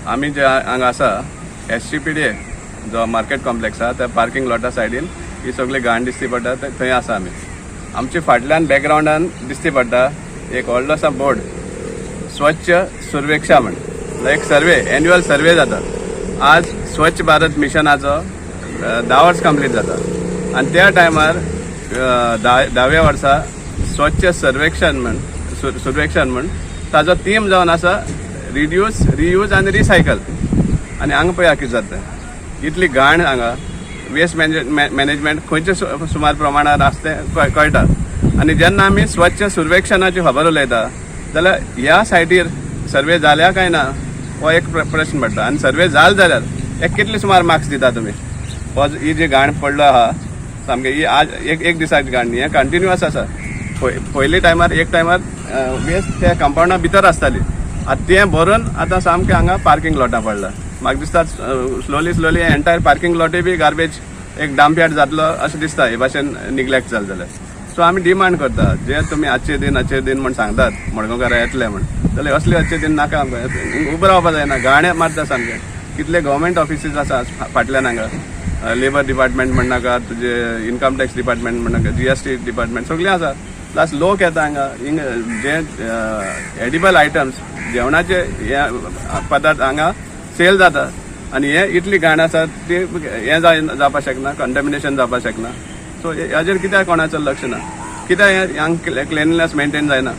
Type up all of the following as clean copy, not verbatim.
आमी जे हांगा आसा, एसजीपीडीए जो मार्केट कॉम्प्लेक्स आसा, त्या पार्किंग लॉटा सायडीन ही सगळी घाण दिसती पडटा, थंय आसा आमी. आमच्या फाटल्यान बॅकग्रावंडान दिसती पडटा एक व्हडलोसो बोर्ड, स्वच्छ सुर्वेक्षा म्हण. एक सर्वे, एन्युअल सर्वे जाता. आज स्वच्छ भारत मिशनाचो 10 वर्स कंप्लीट जाता आनी त्या टायमार 10व्या वर्सा स्वच्छ सर्वेक्षण म्हण, सुर्वेक्षण म्हण, ताजो थीम जावन आसा रिड्यूस, रियूज आनी रिसायकल. आनी हांगा पळया कितें जाता. इतली घाण हांगा, वेस्ट मॅनेजमेंट खंयच्या सुमार प्रमाणात आसा तें कळटा. आनी जेन्ना आमी स्वच्छ सुर्वेक्षणाची खबर उलयता जाल्यार ह्या सायटीर सर्वे जाल्या काय ना हो एक प्रश्न पडटा. आनी सर्वे जाल जाल्यार एक कितले सुमार मार्क्स दिता तुमी? हो ही जी घाण पडलो आहा सामकें, ही आज एक एक दिसाची घाण न्ही, हें कंटिन्युअस आसा. पयली टायमार, एक टायमार वेस्ट त्या कंपावंडा भितर आसताली. आतां तें भरून आतां सामकें हांगा पार्किंग लॉटां पडला. म्हाका दिसता, स्लोली स्लोली एंटायर पार्किंग लॉटूय बी गार्बेज एक डंप यार्ड जातलो अशें दिसता, हे भाशेन निग्लेक्ट जालें जाल्यार. सो आमी डिमांड करता, जे तुमी आजचे दिन अच्छे दिन म्हण सांगतात, मडगांवकारां येतले म्हण, जाल्यार असले अच्छे दिन नाका आमकां. उबो रावपा जायना, घाण मारता सामकें. कितले गव्हर्मेंट ऑफिसीस आसा फाटल्यान हांगा, लेबर डिपार्टमेंट म्हणनाका, तुजे इन्कम टॅक्स डिपार्टमेंट म्हणनाका, जीएसटी डिपार्टमेंट, सगळें आसा. प्लस लोक येता हांगा. हिंग जे एडिबल आयटम्स, जेवणाचे हे पदार्थ हांगा सेल जाता आनी हे इतली घाण आसा ती हें जावपाक शकना, कंटेमिनेशन जावपाक शकना. सो हाजेर कित्याक कोणाचो लक्ष ना? कित्याक हें हांगा क्लिनलीनेस मेंटेन जायना?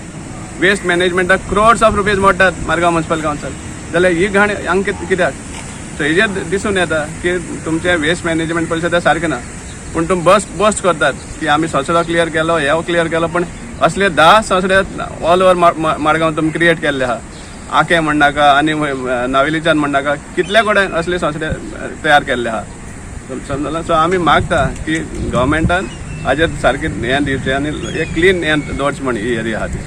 वेस्ट मॅनेजमेंटाक क्रोर्स ऑफ रुपीज मोडटात मारगांव म्युन्सिपल कावन्सिल, जाल्यार ही घाण हांगा कित्याक? सो हेजेर दिसून येता की तुमचें वेस्ट मॅनेजमेंट पयशे तें सारकें ना. पूण तुमी बस बस्ट करतात की आमी सोसडो क्लियर केलो, हे क्लियर केलो, पूण असले 10 सोसडे ऑल ओवर माडगांव तुमी क्रिएट केल्ले आहा. आके म्हणनाका आनी नावेलीच्यान म्हणनाका, कितल्या कडेन असले सोसडे तयार केल्ले आहा, समजला? सो आमी मागता की गव्हर्मेंटान हाजेर सारकें हें दिवचें आनी एक क्लीन हें दवरचें म्हण ही एरिया आहा ती.